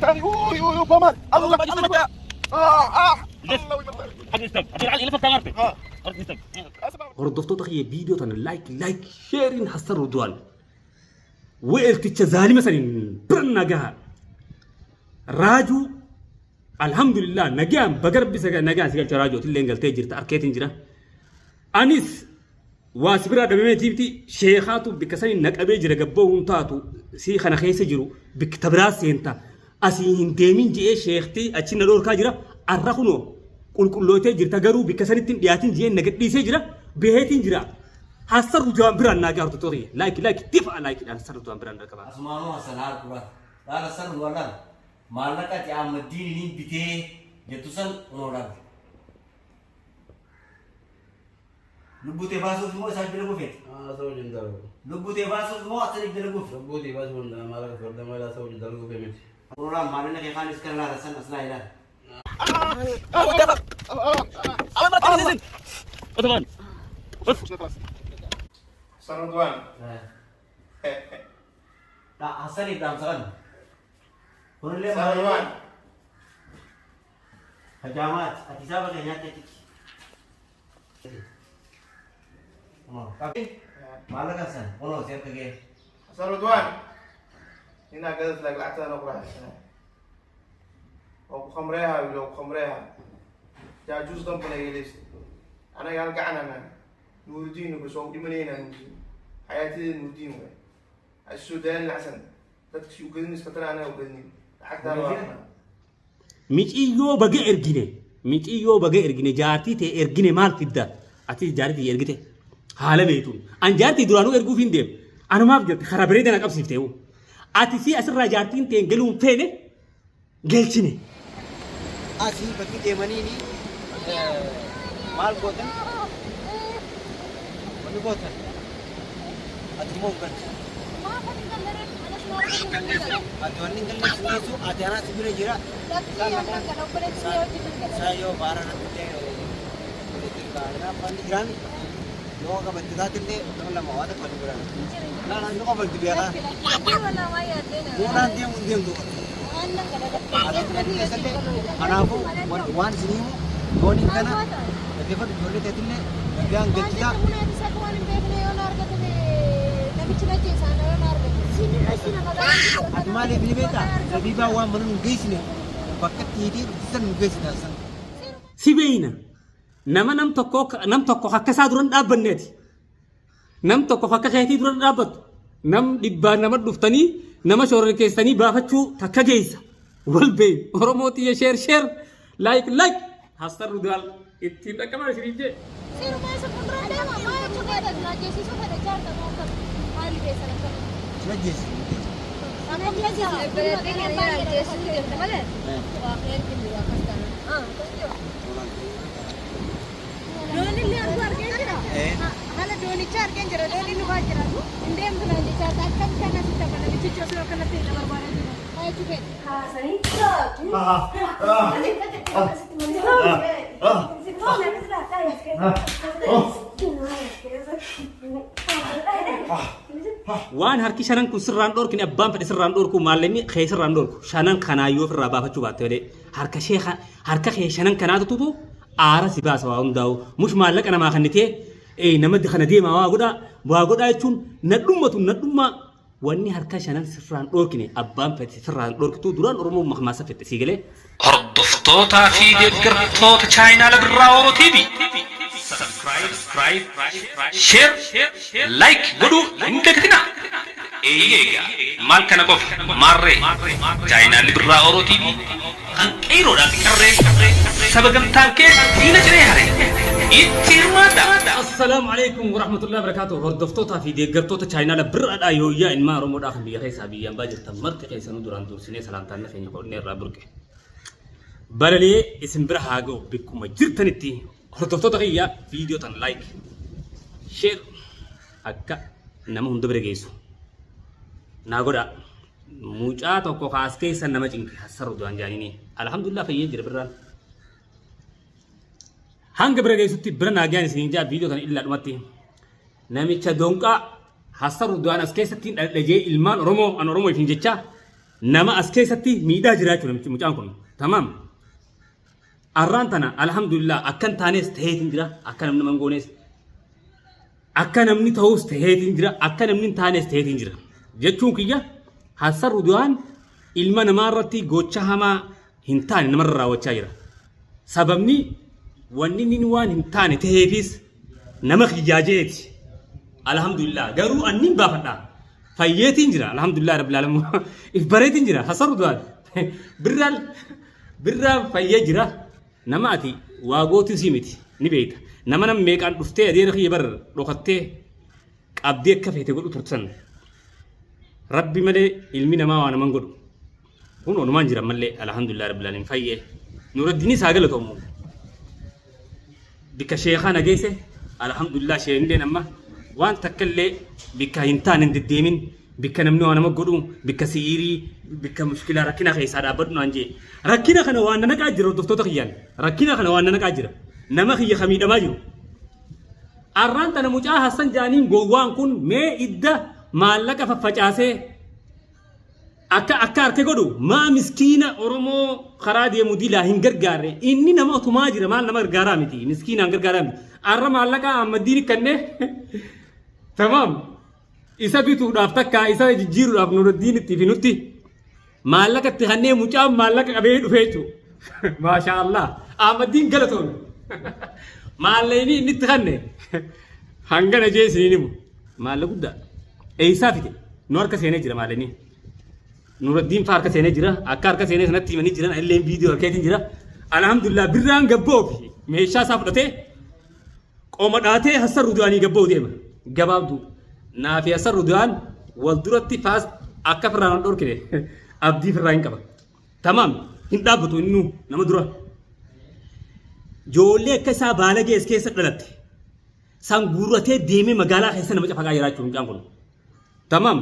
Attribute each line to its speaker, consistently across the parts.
Speaker 1: ثاني اوي اوي بمر الله الله اه اه الله.
Speaker 2: Hordoftoota kiyya, viidiyoo tana like, like, share-iin Hassan Rudwaan weelticha zaalima saniin bira nagaha. Raajuu, alhamdulillah, nagaan baga Rabbi nagaan si galcha. Raajuu, illee galtee jirta, arkeetiin jira. Anis waa si biraa dhabameetiifti sheekaatu bikka saniin naqabee jira. Gabboo hun taatu si kana keessa jiru bikka tabiraa seenta asii hin deemin je'ee sheektii achi na dhorkaa jira. Arra kunoo qulqullootee jirta, garuu bikka sanitti hin dhiyaatin je'ee na gadhiisee jira, baheetiin jira. Hassan Rudwaan biraan naa gaafatu ta'e, like, like difa like-dhaan Hassan Rudwaan biraan qaba.
Speaker 3: Asumaanuu Hassan haal dura. Laala, Hassan Rudwaan, laala. Maallaqa ati Ahmaddiin bitee jettu san kunoo laala. Lubbuu tee baasuuf immoo isaaf dalaguuf feete.
Speaker 4: Haasa'uu hin dalagu.
Speaker 3: Lubbuu tee baasuuf immoo Hassaniif dalaguuf.
Speaker 4: Lubbuu tee baasuu hin dalagu, maallaqa fardama haasa'uu hin dalaguuf miti.
Speaker 3: Kunoo laala, maallaqa kee kaanis kana laala, Hassan as laa ilaala.
Speaker 1: حسن رضوان.
Speaker 3: Hassaniif dhaamsa kana. Kunillee
Speaker 1: حسن رضوان.
Speaker 3: Hajaamaati. Ati isaaba kee nyaatte achitti. Kunoo. Maallaqa san kunoo si harka kee.
Speaker 1: حسن رضوان، هنا قالت لك لعبتها انا وراح oo ku khamreeha, wiil oo ku khamreeha, jaajuus dambana yeelaysa. Anaga hal gacanana Nuurudiin bas waa u dhimanaynaa. Nuurudiin xayaatideeda Nuurudiin waay. Ha isoo daalin Xasan, dadka si ugadin iskatana anaga ugadinin, lacagtaada waa kana.
Speaker 2: Miciyyoo baga ergine, miciyyoo baga ergine, jaartii ta'e ergine. Maal fidda ati jaartii ergite haala beektuun? An jaartii duraanuu erguuf hin deemu, anumaaf jirti karaa bareedaa na qabsiifte. Ati si asirraa jaartiin ta'e galuun feene galchine.
Speaker 3: Asii bakki deemaniini maal gootan? Wanni gootan ati immoo hin galchu. Ati wanni hin galle si geessu, ati anaa si bira jira. Isaan yoo baara natti illee afaan jiraami yoo qabatte taate illee nama lama waa tokko ni bira. Naan inni qofalti beekaa. Muunaan deemu hin deemtu. Kanaafuu waan isin himu, dooniin kana dhaggeeffatu, ijoollee teetillee nagaan galchitaa. Ati maaliif ni beektaa? Zabiibaa waan mana nu geessine bakka itti hiitee dhuftisan nu geessite san.
Speaker 2: Si beeyna, nama nam tokko nam tokko akka isaa duran dhaabbanneeti. Nam tokko akka keetii duran dhaabbattu. Nam dhibbaan nama dhuftanii nama shororkeessanii baafachuu takka geessa. Wal beeyn Oromoo xiyya, share, share, like, like, Hassan Rudaal ittiin dhaqqaban isiniin jee.
Speaker 5: Sirumaa isa fuuldura deema. Maal jechuu feeta? Ajjeesisuu fedha jaarta moo akkam? Haalli keessan akkam?
Speaker 3: Si ajjeessi.
Speaker 5: Akkam keessa? Ajjeesisuu jirta malee. Ah, akkas jira. Doonillee arguu argee jira. Haala doonichaa argeen jira. Dooniin dhufaa jira. Hin deemtu naan jechaa akkam kana sitti amana namichichi osoo akkanatti hin barbaadaa jiru. Maal jechuu feeta? Kaasanii.
Speaker 2: Waan harki shanan kun sirraan dhorkine abbaan fedhe sirraan dhorku, maallaqni kee sirraan dhorku shanan kanaa yoo ofirraa baafachuu baatte malee, harka shee harka kee shanan kanaatu aara si baasa. Waa hundaa'u mush maallaqa namaa kennitee nama kana deemaa waa godhaa waa godhaa jechuun nadhummatu nadhummaa. Wanni harka shanan sirraan dhorkine abbaan fedhe sirraan dhorkitu. Duraan Oromoo mahmaasa fedhe sii galee.
Speaker 6: Hordoftootaa fi deeggartoota chaayinaala Birraa Oro TV. Subscribe, share, like godhuu hin dagatinaa. Eeyyee egaa maal kana qofa maarree, chaayinaalli Birraa Oro TV kan qeeroodhaa fi qarree saba gamtaan kee diina ciree hare itti hirmaadha.
Speaker 2: Assalaamu alaikum warahmatullahi wabarakatuh. Hordoftootaa fi deeggartoota chaayinaala Birraadhaa, yooyyaa ilmaan Oromoodhaa kan biyya keessaa biyyaan baa jirtan marti keessanuu, duraan dursinee salaamtaanni keenya qonnee irraa burqe balalee isin bira haa ga'u bikkuma jirtanitti. Hordoftoota kiyya, viidiyoo tan like, share akka nama hunda bira geessu naa godhaa. Mucaa tokko kaas keessa nama cinqe Hassan Rudwaan jaanini, alhamdulillah, fayyee jira. Birraan hanga bira geessutti bira naagaan isiniin jaa. Viidiyoo tana illaa dhumatti namicha donqaa Hassan Rudwaan as keessatti dhadhajee ilmaan Oromoo an Oromoo ifin jechaa. Nama as keessatti miidhaa jira jechuudha namichi mucaan kun. Tamaam. Arraan tana alhamdulillah akkan taanes taheetiin jira akka namni mangoones akka namni ta'us taheetiin jira akka namni hin taanes taheetiin jira. Jechuun kiyya Hassan Rudwaan ilma namaa irratti gocha hamaa hin taane namarra raawwachaa jira. Sababni wanni inni waan hin taane taheefis nama kiyyaa jeeti. Alhamdulillah garuu anni hin baafadha. Fayyeetiin jira alhamdulillah rabbil alamin. If bareetiin jira Hassan Rudwaan. Birraan birraan fayyee jira. Nama ati waa gootuu sii miti ni beekta. Nama nam meeqaan dhuftee adeera kiyya bar dhokattee qabdee akka feete godhu turtan. Rabbi malee ilmi namaa waa naman godhu. Kun onumaan jira mallee alhamdulillah rabbil alamin fayyee. Nuraddiinis haa galatoomu. Bikka sheekaa na geesse alhamdulillah sheenilleen amma waan takka illee bikka hin taane hin deddeemin bikka namni waa nama godhu bikka si'iirii bikka mushkilaa rakkina keessaa dhaabbadhu naan jee. Rakkina kana waan na naqaa jira hordoftoota kiyyaan. Rakkina kana waan na naqaa jira. Nama kiyya ka miidhamaa jiru. Arraan tana mucaa Hassan jaaniin gowwaan kun mee idda maallaqa faffacaasee akka akka harka godhu maa miskiina Oromoo karaa deemu dilaa hin gargaarre inni nama otumaa jira maal nama gargaaraa miti miskiinaan gargaaraa miti arra maallaqa Ahmaddiin kannee tamaam isa bituudhaaf takka isa jijjiiruudhaaf Nuraddiin itti fi nutti maallaqa itti kannee mucaan maallaqa qabee dhufee jechuudha maashaa Allah Ahmaddiin galatoon maallaqni inni itti kanne hangana jee isiniin himu maallaqa guddaa eessaa fide nu harka seenee jira maallaqni Nuraddiin faa harka seenee jira akka harka seenee sanatti himanii jiran illee viidiyoo harkeetiin jira alhamdulillah birraan gabboo fi meeshaa isaa fudhatee qoma dhaatee Hassan Rudu'aanii gabboo deema gabaabduu naa fi Hassan Rudu'aan wal duratti faas akka firraan hin dhorkine abdii firraa hin qaba tamaam hin dhaabbatu innuu nama dura ijoollee akka isaa baalagee as keessa dhalatte san guurratee deemee magaalaa keessa nama cafaqaa jiraachuu mucaan kun Tamaam.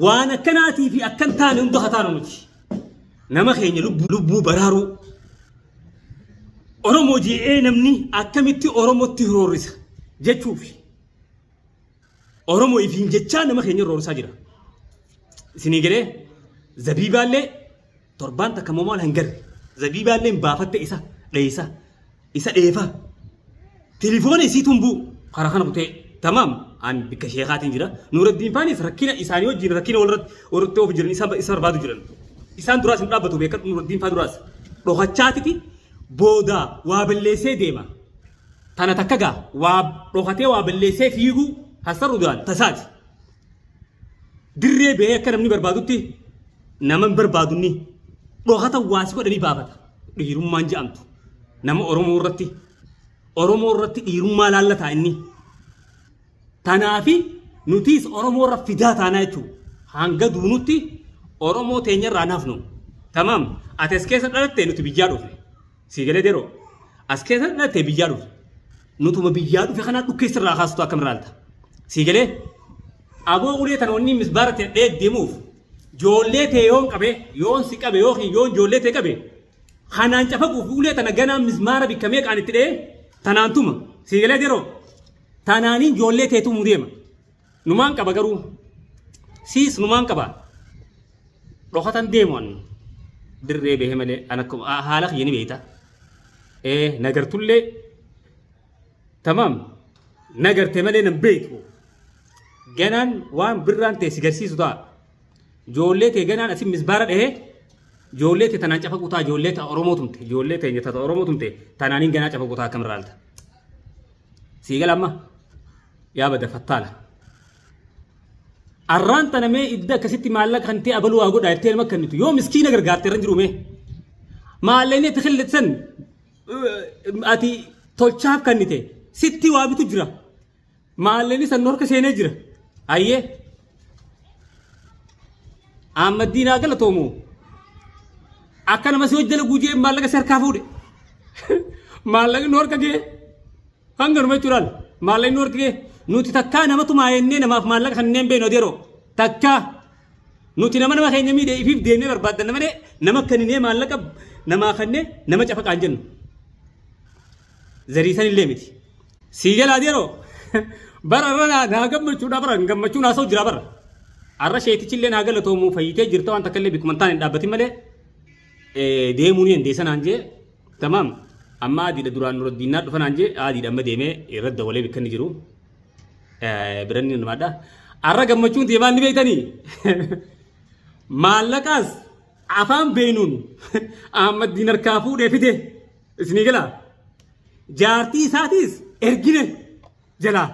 Speaker 2: Waan akkanaatii fi akkan taane hunda haa taanu nuti. Nama keenya lubbuu lubbuu baraaruu. Oromoo je'ee namni akkamitti Oromootti roorrisa jechuufi. Oromoo ifiin jechaa nama keenya roorrisaa jira. Isinii galee zabiibaallee torbaan takka moo maal hin garre. Zabiibaallee hin baafatte isa dheessa. Isa dheefa. Tilifoona isii tumbuu karaa kana kutee tamaam an bikka sheekaatiin jira. Nuuraddiin faanis rakkina isaanii wajjin rakkina walirratti walitti oofu jiran isa barbaadu jiran. Isaan duraas hin dhaabbatu beekadhu Nuuraddiin faa duraas. Dhokachaatiti booda waa balleessee deema. Tana takka gaa waa dhokatee waa balleessee fiiguu hasarru duraan tasaati. Dirree bahee akka namni barbaadutti nama hin barbaadu inni dhokata waa si godhanii baafata. Dhiirummaan je'amtu nama Oromoo irratti Oromoo irratti dhiirummaa laallataa inni. Tanaafi nutiis Oromoo irra fidaa taanaa jechuudha. Hanga duunutti Oromoo teenya irraa nafnu. Tamaam ati as keessa dhalatte nuti biyyaa dhufne. Sii galee deroo. As keessa dhalatte biyyaa dhufne. Nutuma biyyaa dhufe kanaa dhukkee sirraa kaastu akkam irraa Sii galee aboo ulee tana wanni misbaara ta'e dhee deemuuf joollee tee yoon qabe yoon si qabe yookiin yoon joollee tee qabe kanaan cafaquuf ulee tana ganaa mismaara bikka meeqaan itti dhee tanaan tuma sii galee deroo tanaaniin joollee tee tumuu deema. Numaan qaba garuu siis numaan qaba dhokatan deemu an dirree bahee malee an akkuma haala kiyya ni beekta. Ee nagartullee tamaam nagarte malee nan beektu. Ganaan waan birraan ta'e si garsiisu ta'a. Ijoollee ta'e ganaan asin misbaara dhahee ijoollee ta'e tanaan cafaqu ta'a ijoollee ta'a Oromoo tumte ijoollee ta'e ta'a Oromoo tumte tanaaniin ganaa cafaqu ta'a akkamirraa alta. Sii gala amma yaa bada fattaala. Arraan tana mee idda akkasitti maallaqa kan ta'e abaluu haa godhaa jettee nama kennitu yoo miskiina gargaarte irra hin jiru mee. Maallaqni itti killitsan ati tolchaaf kennite sitti waa bitu jira. Maallaqni san harka seenee jira. Ayyee. Ahmaddiin haa galatoomu. Akka nama si hojjala gujee maallaqa si harkaa fuudhe. Maallaqni nu harka ga'e. Hanga numa jechuudhaan maallaqni nu harka ga'e. Nuti takkaa nama tumaa jennee namaaf maallaqa kanneen beeknu adeeroo. Takkaa nuti nama nama keenya miidhee ifiif deemnee barbaaddanna malee nama kenninee maallaqa namaa kennee nama cafaqaan jennu. Zariisan illee miti. Sii jalaa yeroo bara irra naa gammachuudha bara gammachuun haasa'u jira bara. Arra sheetichillee naa galatoomu fayyitee jirta waan takka illee bikkuma hin taane hin dhaabbatin malee deemuu ni dandeessa naan jee tamaam amma adiidha duraan Nuraddiinnaa dhufa naan jee adiidha amma deemee irra dawalee bikka inni jiru biran ni hirmaadha. Arra gammachuun tiyya maal ni beektanii? Maallaqaas afaan beeynuun Ahmaddiin harkaa fuudhee fide isinii galaa. Jaartii isaatiis ergine jalaa.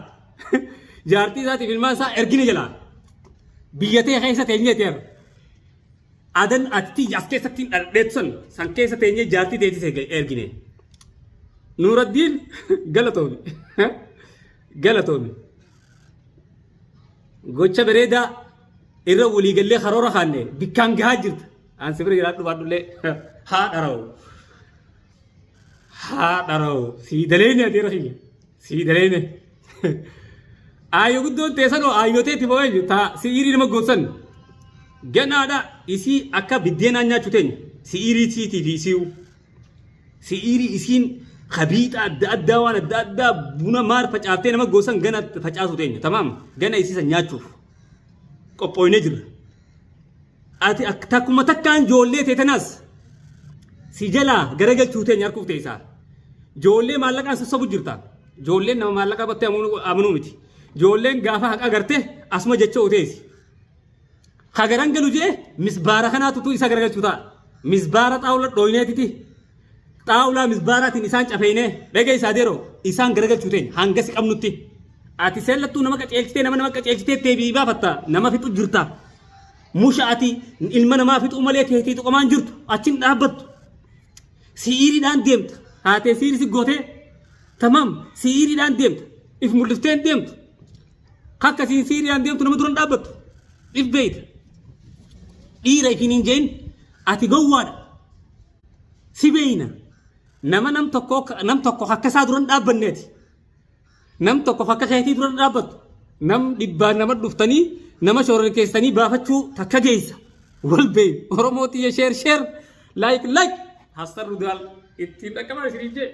Speaker 2: Jaartii isaatiif ilmaan isaa ergine jalaa. Biyya tee keessa teenyee teerra. Adan ati as keessatti hin dhaldheetu san san keessa teenyee jaartii teetis ergine. Nuuraddiin galatoomi. Galatoomi. Gocha bareedaa irra waliigallee karoora kaanne bikkaan gahaa jirta. Aan si bira jiraadhu baadhullee haa dhara'u. Haa dhara'u. Sii daleene adeera kiyya. Sii daleene. Aayyo guddoon teessanoo aayyoo teeti moo eenyu taa si'iirii nama gootsan. Ganaadha isii akka biddeenaa nyaachuu teenya. Si'iirii siitii fi isiiwu. Si'iirii isiin kabiixa adda addaa waan adda addaa buna maar facaaftee nama goosan gana facaasuu teenya. Tamaam gana isii san nyaachuuf qophooynee jirra. Ati takkuma takkaan joollee tee tanaas si jalaa garagalchuu teenya harkuuf teessaa. Joollee maallaqaan sassabu jirta. Joolleen nama maallaqa battee amanuu miti. Joolleen gaafa haqa agarte asuma jecha oteesi. Ka garan galu jee misbaara kanaatu tu isa garagalchuu ta'a. Misbaara xaawula dhooyneetiti. Xaawulaa misbaaraatiin isaan cafeynee dhageessaa deeroo isaan garagalchuu teenya hanga si qabnutti. Ati seellattuu nama qaceelchitee nama nama qaceelchitee deebii baafatta nama fixu jirta. Musha ati ilma namaa fixuu malee keetii tuqamaan jirtu achin dhaabbattu. Si'iiriidhaan deemta. Haatee si'iiri si gootee tamaam si'iiriidhaan deemta. If mul'iftee hin deemtu. Akka siin siiriidhaan deemtu nama dura hin dhaabbattu. If beeyta. Dhiira ifiin hin je'in ati gowwaadha. Si beeyna. Nama nam tokko nam tokko akka isaa dura hin dhaabbanneeti. Nam tokko akka keetii dura hin dhaabbattu. Nam dhibbaan nama dhuftanii nama shororkeessanii baafachuu takka geessa. Wal beeyna. Oromoo xiyya sheer sheer like like. Hassan Rudaal ittiin dhaqqabaa isiniin jee.